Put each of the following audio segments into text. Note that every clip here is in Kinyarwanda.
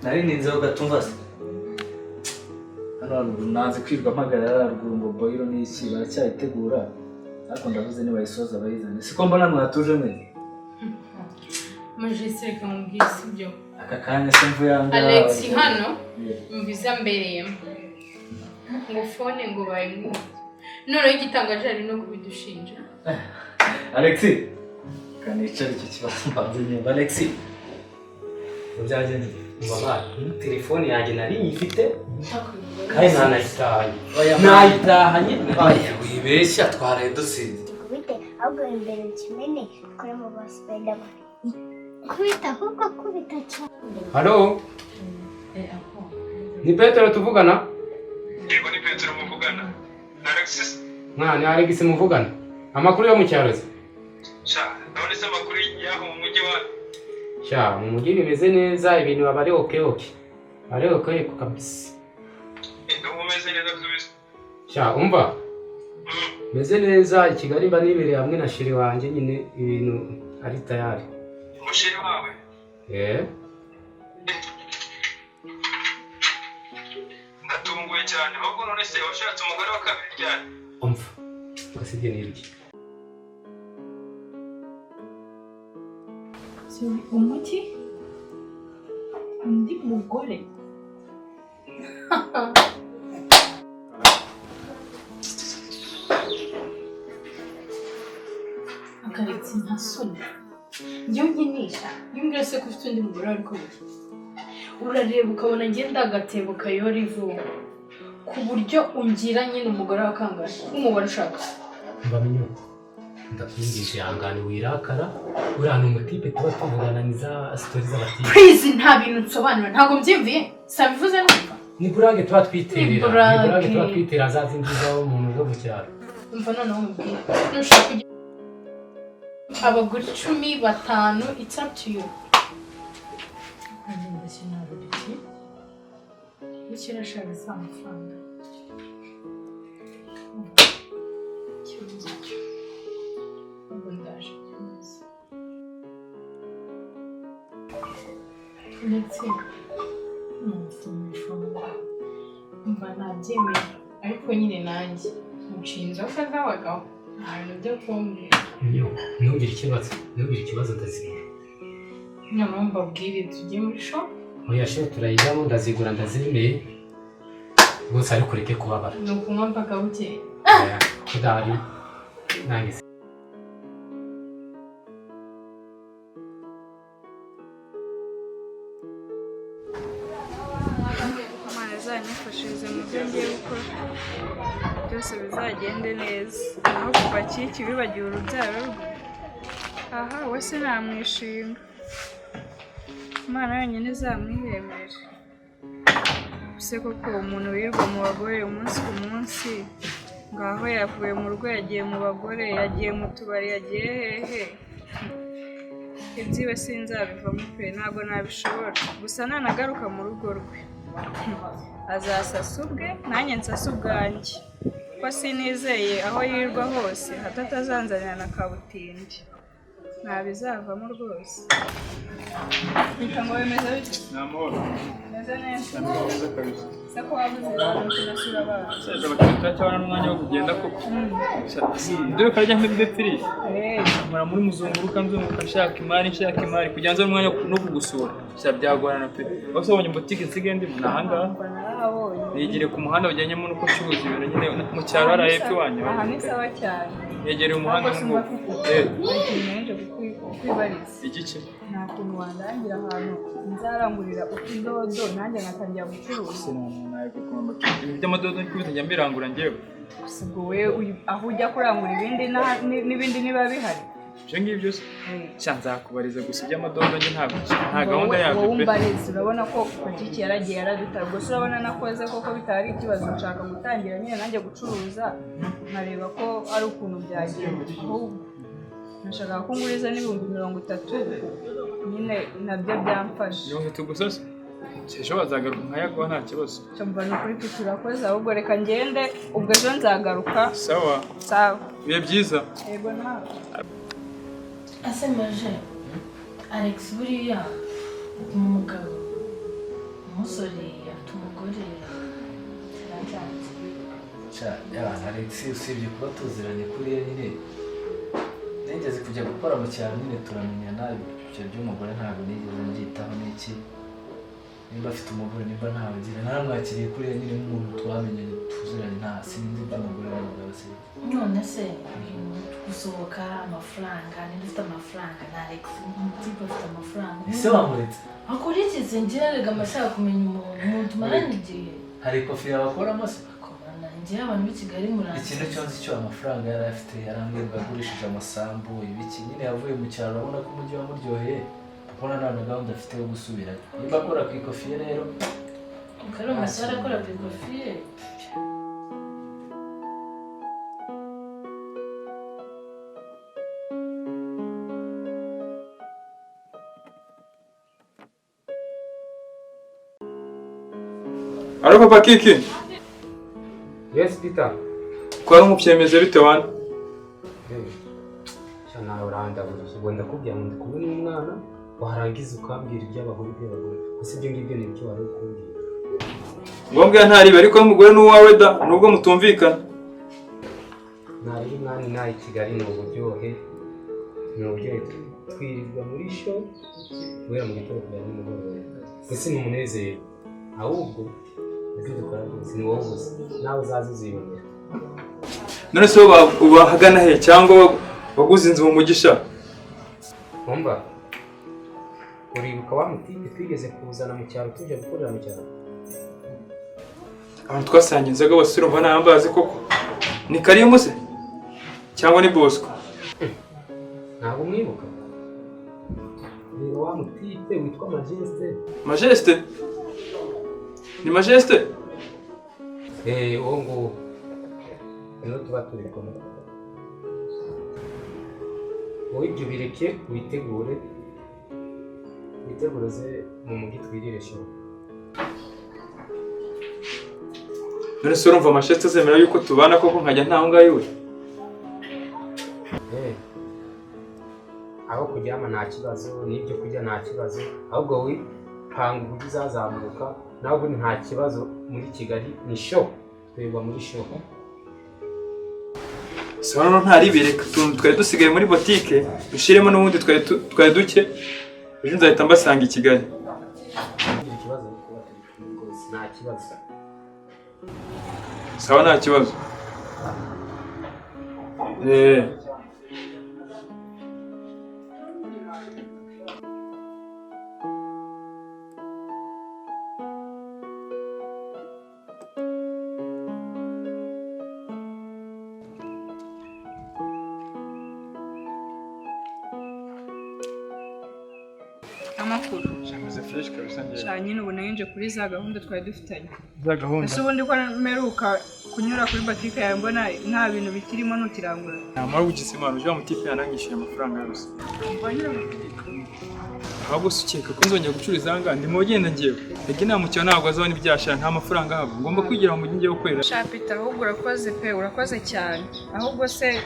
Nari ninzeho gatumva se. Hano haruguru nanze kwirirwa mpagarara haruguru ngo boyiro n'iki baracyayitegura, ariko ndavuze nibayisoza bayizane. Siko mbona mwatuje mwese. Majeste, reka mubwire, sibyo? Aka kanya se mvuye aha ngaha. Alex hano. Yeah. Mviza mbereyemo ngo phone ngo bayimwibye, noneho igitangaje ari no kubidushinja. Alex, kanicare icyo kibazo mbanze nyumva. Alex, ngo byagenze? Wabaye telefone yanjye nari nyifite kandi ntanayitahanye. Oya. Nayitahanye. Oya, wibeshya, twaraye dusinze. Kubite ahubwo imbere kimene kuri mu ba Spiderman. Kubita ahubwo, kubita cyane. Halo, ni Petero tuvugana? Yego, ni Petero muvugana. Na Alexis? Mwana, ni Alex muvugana. Amakuru yo mu cyaro se? Sha, none se amakuru y'aho mu mujyi wa Sha, mu mujyi bimeze neza, ibintu aba ari okay okay, ari okay kabisa. Ndumva umeze neza kabisa. Sha, umva, meze neza i Kigali, mba nibereye hamwe na chérie wanjye nyine, ibintu ari tayari. Umuchérie wawe? Eh. Ndatunguwe cyane. Ahubwo none se washatse umugore wa kabiri ryari? Umva, gasibye n'iryo. Umuti undi mugore. Akaretse nta soni njyewe nkinisha iyo umbwira se ko ufite undi mugore, ariko biki urareba ukabona ngenda agatebo kayora ivu, ku buryo ungira nyine umugore wa kangahe w'umubare ushaka? Mba minyo, ndakwinginze, ihangane, wirakara. Uriya ni umutipe tuba tuvugana, ni za story z'abatipe. Please, nta bintu nsobanura, ntabwo mbyiyumviye, sabivuze numva. Ni blague tuba twiterera. Ni Ni blague. Blague tuba twiterera, za zindi zaho umuntu zo mu cyaro. Umva, noneho mubwire, nushaka kugira abagore 10, 5, it's up to you. Iki icyo urashaka si amafaranga, ikibazo cyo ubwo ndaje byose ndetse mba nabyemeye, ariko nyine nanjye muciye inzoka z'abagabo, nta bintu byo kumbwira. Minyo, ntugire ikibazo, ntugire ikibazo, ndazigura. Noneho mbabwire, tujye muri shop. Oya she, turayijyamo, ndazigura, ndazemeye rwose, ariko ureke kubabara. Ni ukunywa mpaka bukeye. Oya, kudahari nanjye. Imana izanyifashirize mu byo ngiye gukora byose, bizagende neza. Naho kuva kiki wibagiwe urubyaro rwe, aha we sinamwishinga. Imana yonyine izamwihemere. Ese koko umuntu wirirwa mu bagore umunsi ku munsi, ngaho yavuye mu rugo yagiye mu bagore, yagiye mu tubari, yagiye hehe, ibyiwe sinzabivamo pe, ntabwo nabishobora. Gusa nanagaruka mu rugo rwe azasasa ubwe, nanjye nsase ubwanjye, ko sinizeye aho yirirwa hose, hato atazanzanira na kabutindi, ntabizavamo rwose. Reka ngo bimeze bite? Ni amahoro. Bimeze neza. Ni neza kabisa. Se ko wabuze abantu tunasura abana? Saza, abakiriya turacyabona n'umwanya wo kugenda koko. Iduka rya mbepfiriye. Nkora muri muzunguruka, nzunguruka nshaka imari, nshaka imari kugira ngo nzabone umwanya no kugusura. Sha, byagorana pe. Wese wabonye botike nsigaye ndimo ni ahangaha. Mba narahabonye. Nigire ku muhanda ujyanyemo nuko ncuruza ibintu nyine mu cyaro hariya hepfo iwanyu. Aha ni sawa cyane. Yegereye umuhanda. Ariko nk'uko. simba Eh, ikintu naje kukwibariza. Igiki? Nta kuntu wandangira ahantu nzarangurira utudodo nanjye ngatangira gucuruza? Ibintu by'amadodo nkubita njya mbirangura njyewe. Gusa ubwo we aho ujya kurangura ibindi n'ibindi niba bihari. Ibyo ngibyo se? Sha, nzakubariza, gusa iby'amadodo njye ntabwo nta gahunda Wowe yabyo pe. umbariza. Urabona ko politiki yaragiye yaradutara, gusa urabona nakoze koko bitari ikibazo. Nshaka gutangira nyine nanjye gucuruza, nkareba ko ari ukuntu byagenda. Ahubwo nashakaga ko nguriza n'30,000 nyine, nabyo byamfasha. 30 gusa se? Ejo wazagaruka nkayaguha nta kibazo. Mva ni ukuri Peter urakoze, ahubwo reka ngende, ubwo ejo nzagaruka. Sawa. Sawa. Ibihe byiza. Yego nawe. Ase maje Alex buriya ni umugabo, umusore afite umugore yarabyanze. Alex usibye kuba tuziranye kuriya nyine, nigeze kujya gukora mu cyaro nyine turamenyana, ibyo by'umugore ntabwo nigeze mbyitaho n'iki, nimba afite umugore nimba ntawe agira, naramwakiriye kuriya nyine nk'umuntu twamenyanye tuziranye, nta sinzi iby'umugore n'umugabo sinzi. None se gusohoka amafaranga, niba ufite amafaranga na Alex umutipe afite amafaranga. Ese wamuretse? Akora iki se? Njye erega mba nshaka kumenya umuntu tumaranye igihe. Hari kofi yabakoramo se? Komana njye abantu b'i Kigali muranzi. Ikintu cyose icyo amafaranga yari afite yarambwiye ngo yagurishije amasambu ibiki nyine, yavuye mu cyaro urabona ko umujyi wamuryoheye, kuko nta na gahunda afite yo gusubirayo. Nimba akora ku ikofi ye rero Ukari umusore akora ku ikofi ye. Alo papa Kiki. Yes Peter. Kwa nkubyemeze bite wana? Nawe urandaburiye, ubwo ndakubwira ngo ndi kumwe n'umwana, warangiza ukambwira iby'abagore iby'abagore, gusa ibyo ngibyo ni ibyo wari ukumbwira. Ngombwa ntaribe ariko umugore n'uwawe da nubwo mutumvikana. Ntari umwana inaha i Kigali ni uburyohe, ni uburyohe twirirwa muri show guhera mu gitondo kugera nimugoroba, mbese ni umunezero, ahubwo ibyo dukora byose ni wowe gusa, nawe uzaza uzibonera. None se ubahagana he cyangwa waguze inzu mu Mugisha? Umva, uribuka wa mutipe twigeze kuzana mu cyaro tujya gukorera mu cyaro? Abantu twasangiye inzoga bose urumva ntambazi koko. Ni Karimu se cyangwa ni Bosco? Ntabwo umwibuka? Reba wa mutipe witwa Majeste. Majeste? Ni Majeste? Uwo nguwo niwe tuba turi kumwe. Wowe ibyo bireke, witegure uze mu mujyi twirire show. None se urumva Majeste azemera yuko tubana koko nkajya ntaho ngaho iwe? Aho kuryama nta kibazo, n'ibyo kurya nta kibazo, ahubwo wowe panga uburyo uzazamuka, nawe ubundi nta kibazo muri Kigali ni show, twirwa muri show. Sawa noneho ntaribereka utuntu twari dusigaye muri botike dushiremo n'ubundi twari duke, ejo nzahita mbasanga i Kigali. Ikibazo kuba turi kumwe rwose nta kibazo. Sawa nta kibazo. Amakuru. Shameze fresh kabisa ngiye. Sha nyine ubu nayinje kuri za gahunda twari dufitanye. Za gahunda. Ese ubundi ko meruka kunyura kuri botike yawe mbona nta bintu bikirimo ntukirangura. Namara gukiza imana uje mutipe yananyishyuye amafaranga yose. Ahubwo se ukeka ko nzongera gucuruza aha ngaha ndimo genda ngewe. Ege nta mukino ntabwo azabona ibyashara nta mafaranga ahaba. Ngomba kwigira mu mujyi ngiye gukorera. Sha Peter ahubwo urakoze pe, urakoze cyane. Ahubwo se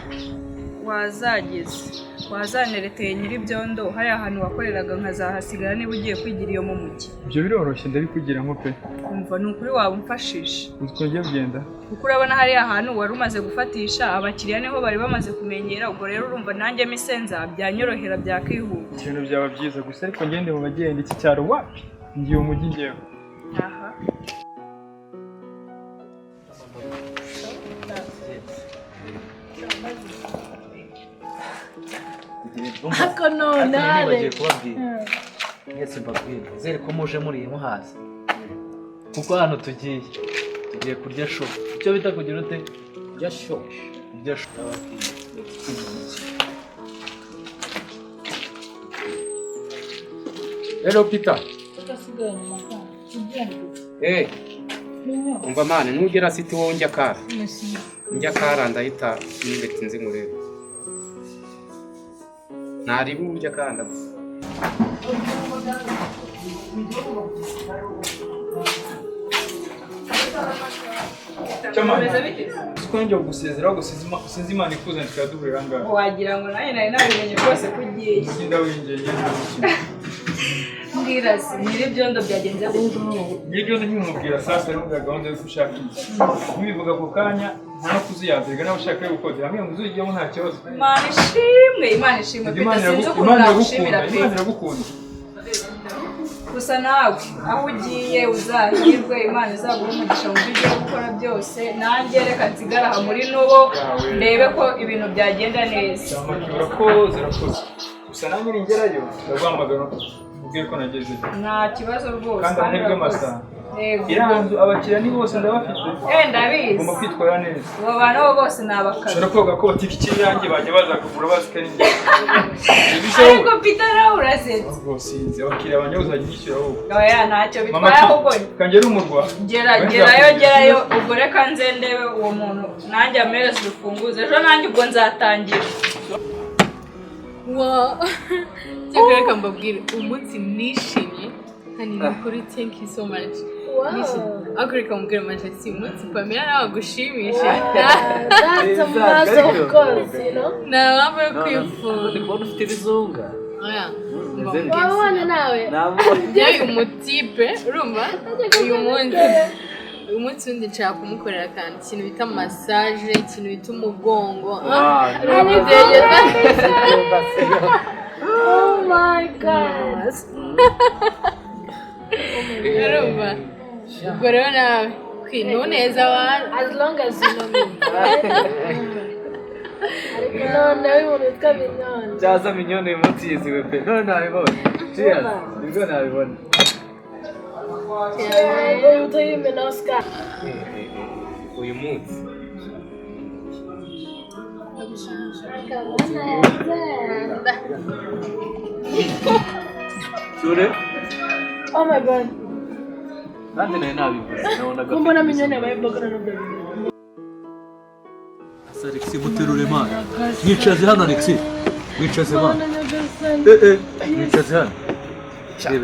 wazageze wazanereteye nyir'ibyondo hariya hantu wakoreraga nkazahasigara niba ugiye kwigira iyo mu mujyi. Ibyo biroroshye ndabikugira nko pe. Umva ni ukuri waba umfashije. Uzi ukuntu ugiye kugenda? Kuko urabona hariya hantu wari umaze gufatisha abakiriya niho bari bamaze kumenyera, ubwo rero urumva nanjye misenza byanyorohera byakihuta. Ibintu byaba byiza gusa ariko ngende mu bagenda iki cyaro wapi? Ngiye umujyi ngewe. Aha. Ako none nibagiye kubabwira mwese mbabwira nizere ko muje muriye muhaze, kuko hano tugiye kurya show, icyo bita kugira ute kurya show, kurya show. Hello Peter. Umva mane nugera city wowe njya kara. Njya kara ndahita nimbeti nzi nkurebe. Naribu njya kara ndagusa. Siko njya kugusezeraho gusa sinzi Imana ikuzanye tukaba duhurira ngaha. Wagira ngo nanjye nari nabimenye rwose ko ugiye. Sinda winjye njye nta mikino. Mbwira se nyir'ibyondo byagenze gute? Nyir'ibyondo nkimubwira sasa ari muri gahunda yo gushaka inzu. Nkibivuga ako kanya nta no kuzuyaza nawe ushaka yo gukodera hamwe ngo uzujyemo nta kibazo. Imana ishimwe, Imana ishimwe pe, sinzi ukuntu nagushimira pe. Imana iragukunda. Gusa nawe aho ugiye uzahirwe, Imana izaguhe umugisha mu byo ugiye gukora byose. Nanjye reka nsigare aha muri nubo ndebe ko ibintu byagenda neza. Urakoze, urakoze. Gusa nanjye ningerayo ndaguhamagara ubwiye ko nagezeyo. Nta kibazo rwose. Kandi amahirwe masa. Yego. Iriya nzu abakiriya ni bose ndabafite. Ndabizi. Ugomba kwitwara neza. Abo bantu bo bose ni abakara. Ushobora koga ko batika iyanjye bajya baza kugura bazi ko ari njye. Ariko Peter nawe urasetse. Rwose sinzi abakiriya banjye uzajya unyishyura wowe. Oya ntacyo bitwaye ahubwo. Kangera umurwa. Gerayo gerayo ubwo reka nze ndebe uwo muntu nanjye amereze urufunguzo ejo nanjye ubwo nzatangira. Wow. Cyakora reka mbabwire umunsi nishimye hani nukuri thank you so much. Wow. Ariko reka mbabwire Majesty umunsi Pamela nawe agushimishe. That's a must of course, you know. Nta mpamvu yo kwifuza. Ndi kubona ufite ibizunga. Oya. Wabonye nawe? Nabonye. Uyu mutipe urumva uyu munsi. Uyu munsi wundi nshaka kumukorera akantu ikintu bita massage, ikintu bita umugongo. Oh my God. Urumva? Ubwo rero nawe kwinuneza abantu. As long as you know me. Ariko noneho umuntu witwa Mignone. Cyaza Mignone uyu munsi yiziwe pe. None nabibonye. Cheers. Nibwo nabibona. Uyu munsi Sure. Oh my God. Nanjye nari nabivuze nabonaga. Kumbona Mignone yabaye blogger no baby. Alexi muterure mana. Mwicaze hano Alexi. Mwicaze mana. Mwicaze hano.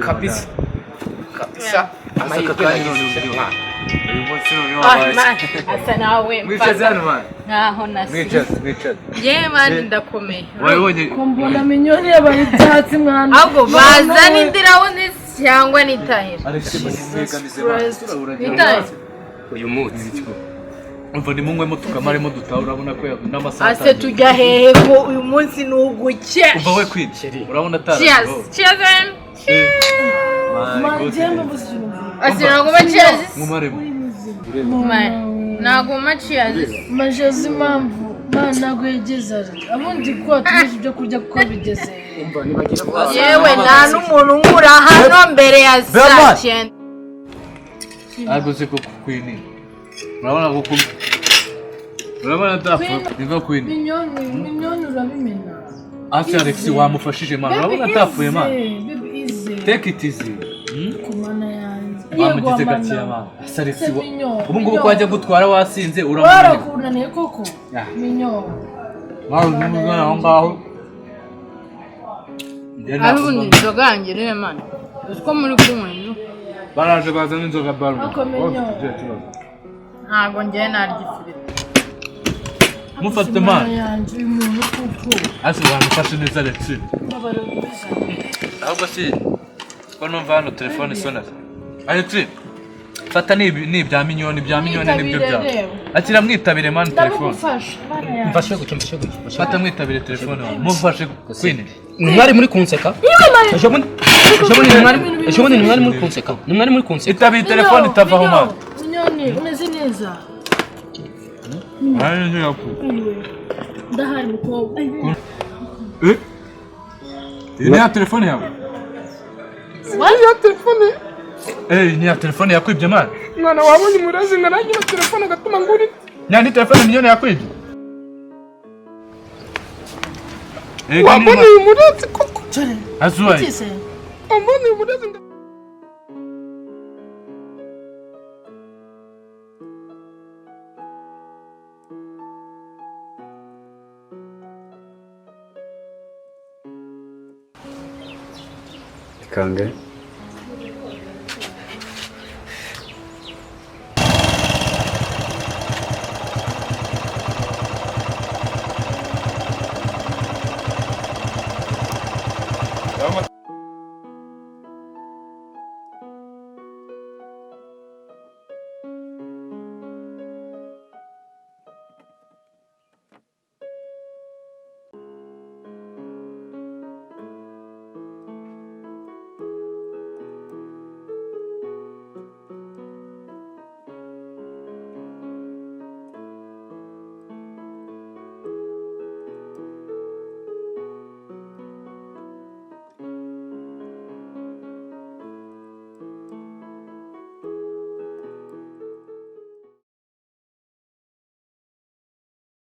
Kabisa. Kabisa. Amahirwe nagize mwana. Uyu munsi noneho wabaye. Asa nawe. Mwicaze hano mana. Nkaho nasi. Mwicaze, mwicaze. Yewe mani ndakomeye. Wabibonye? Kumbona Mignone yabaye ibyatsi mwana. Ahubwo bazana indirawundi cyangwa nitahira. Alexi mwegamize mana. Nitahira. Uyu munsi. Umva ni munywemo tukamaremo dutaha urabona ko n'amasaha Ase tujya hehe ko uyu munsi ni uguke. Umva we Queen. Urabona atara. Cheers. Cheers. Ase nagoma cheers. Mumaremo. Nagoma cheers. Majozi impamvu mana ntabwo yigeze arya. Abundi ko watumije ibyo kurya kuko bigeze. Yewe nta n'umuntu nkura hano mbere ya saa 9. Ariko se ko Queen. Urabona ko urabona atapfa niva Queen. Mignone urabimena. Ase Alexi wamufashije mana urabona atapfuye mana. Baby easy. Take it easy. Kumana yanjye. Bamugize gakiya mana. Ase Alexi ubu ngubu ko wajya gutwara wasinze uramunaniwe. Warakunaniye koko? Mignone. Wawe n'umwana aho ngaho. Arundi inzoga yanjye rero mana. Uko muri kunywa inzoga. Baraje bazana inzoga baro. Ntabwo njyewe narya ifiriti. Mufate mana. Yanjye uyu muntu kuko. Ase wamufashe neza Alexi. Ahubwo si ko numva hano telefone isona. Alexi fata ni ibya Mignone ibya Mignone nibyo byawe. Akira mwitabire man telefone. Mfashe gutya, mfashe gutya. Fata mwitabire telefone wawe. Mufashe Queen. Mwari muri kunseka? Ejo bundi mwari muri kunseka. Mwari muri kunseka. Itabire telefone itavaho man. Mignone umeze neza. Ari nyaku. Ndahari mukobwa. Ni ya telefone yawe? What? Ya telefone? Ni ya telefone yakwibye man. Mwana wabonye umurazi ngarangira telefone agatuma nguri. Nyandi telefone Mignone yakwibye. Wabonye umurazi koko. Azuai. Wabonye umurazi. Kangahe?